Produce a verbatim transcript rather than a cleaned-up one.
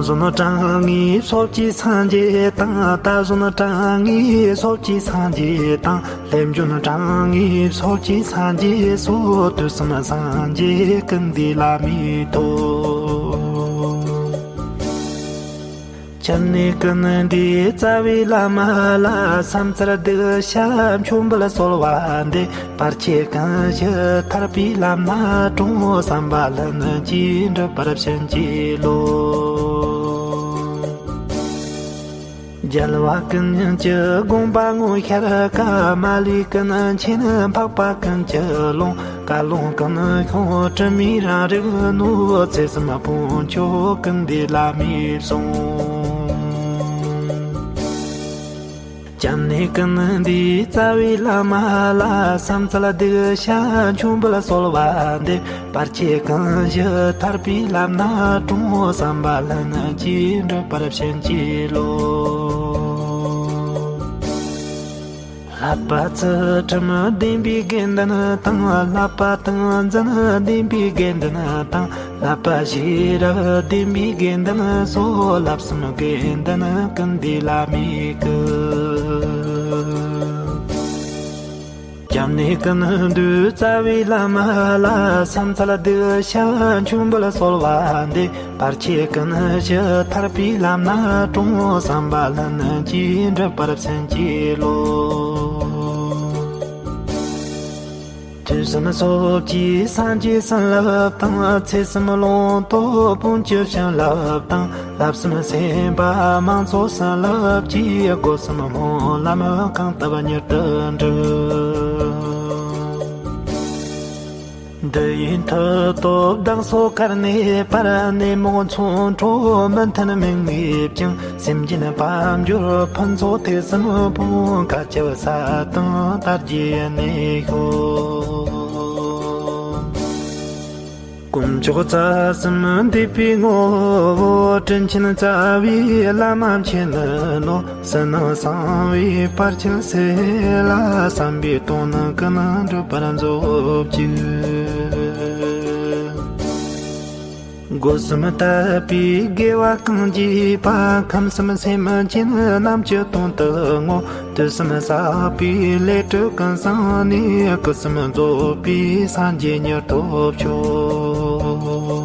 བཟོད་ནི་དྲང་ངེས་སོགས་ཀྱི་སངས་རྒྱས་དང་། ད་གཟོད་ནི་དྲང་ངེས་སོགས་ཀྱི་སངས་རྒྱས་དང་། སླེབས་འབྱོར་ནི་དྲང་ངེས་སོགས་ཀྱི་སངས་རྒྱས་སོགས། དུས་གསུམ་སངས་རྒྱས་ཀུན་འདུས་བླ་མའི་ཐུགས། སྐྱབས་གནས་ཀུན་འདུས་རྩ་བའི་བླ་མ་ལ། བསམ་ཚུལ་སྡིག་བཤགས་མཆོད་འབུལ་གསོལ་བ་འདེབས། བར་ཆད་ཀུན་ཞི་ཐར་པའི་ལམ་སྣ་དྲོངས། བསམ་པ་ལྷུན་གྱིས་འགྲུབ་པར་བྱིན་གྱིས་རློབས། རྒྱལ་བ་ཀུན་གྱི་དགོངས་པ་ངོ་ཤར་ཀ། མ་ལུས་ཀུན་མཁྱེན་འཕགས་པ་ཀུན་གྱི་ཀློང་། བཀའ་ལུང་ཀུན་ཤོང་དྲི་མེད་རང་རིག་ནོར། ཚེ་གསུམ་ཕུན་ཚོགས་ཀུན་འདུས་བླ་མའི་གསུང་། སྐྱབས་གནས་ཀུན་འདུས་རྩ་བའི་བླ་མ་ལ། བསམ་ཚུལ་སྡིག་བཤགས་མཆོད་འབུལ་གསོལ་བ་འདེབས། བར་ཆད་ཀུན་ཞི་ཐར་པའི་ལམ་སྣ་དྲོངས། བསམ་པ་ལྷུན་གྱིས་འགྲུབ་པར་བྱིན་གྱིས་རློབས། བསླབ་པ་ཚུལ་ཁྲིམས་ལྡན་པའི་དགེ་འདུན་དང་། བསླབ་པ་དང་འཛིན་ལྡན་པའི་དགེ་འདུན་དང་། བསླབ་པ་ཤེས་རབ་ལྡན་པའི་དགེ་འདུན་སོགས། བསླབ་གསུམ་དགེ་འདུན་ཀུན་འདུས་བླ་མའི་སྐུ། སྐྱབས་གནས་ཀུན་འདུས་རྩ་བའི་བླ་མ་ལ། བསམ་ཚུལ་སྡིག་བཤགས་མཆོད་འབུལ་གསོལ་བ་འདེབས། བར་ཆད་ཀུན་ཞི་ཐར་པའི་ལམ་སྣ་དྲོངས། བསམ་པ་ལྷུན་གྱིས་འགྲུབ་པར་བྱིན་གྱིས་རློབས། དུས་གསུམ་སོགས་ཀྱི་སངས་རྒྱས་བྱིན་རླབས་དང་། ཚེ་གསུམ་ལུང་རྟོགས་བོན་གྱི་བྱིན་རླབས་དང་། བསླབ་གསུམ་སེམས་དཔའ་མང་ཚོགས་བྱིན་རླབས་ཀྱིས། སྒོ་གསུམ་སྨོན་ལམ་གང་བཏབ་མྱུར་དུ་འགྲུབ། འདི་ཡི་མཐུ་སྟོབས་བདག་སོགས་གར་གནས་པར། ནད་མུག་མཚོན་འཁྲུག་མི་མཐུན་མིང་མེད་ཅིང་། སེམས་ཅན་དཔལ་འབྱོར་ཕུན་ཚོགས་ཐེག་གསུམ་ཕོངས། བཀའ་ཁྱབ་ས་དང་དར་རྒྱས་གནས་ཤོག། དཀོན་མཆོག་རྩ་གསུམ་འདུས་པའི་ངོ་བོ། དྲིན་ཆེན་རྩ་བའི་བླ་མ་མཁྱེན་ནོ། ཕྱི་ནང་གསང་བའི་བར་ཆད་སེལ་ལ། བསམ་པའི་དོན་ཀུན་འགྲུབ་པར་མཛོད་ཅིག། སྒོ་གསུམ་དད་པའི་དགེ་བ་གང་བགྱིས་པ། ཁམས་གསུམ་སེམས་ཅན་རྣམས་ཀྱི་དོན་དུ་བསྔོ། དུས་གསུམ་བསགས་པའི་ལས་སྒྲིབ་ཀུན་བྱང་ནས། སྐུ་གསུམ་རྫོགས་པའི་སངས་རྒྱས་མྱུར་ཐོབ་ཤོག།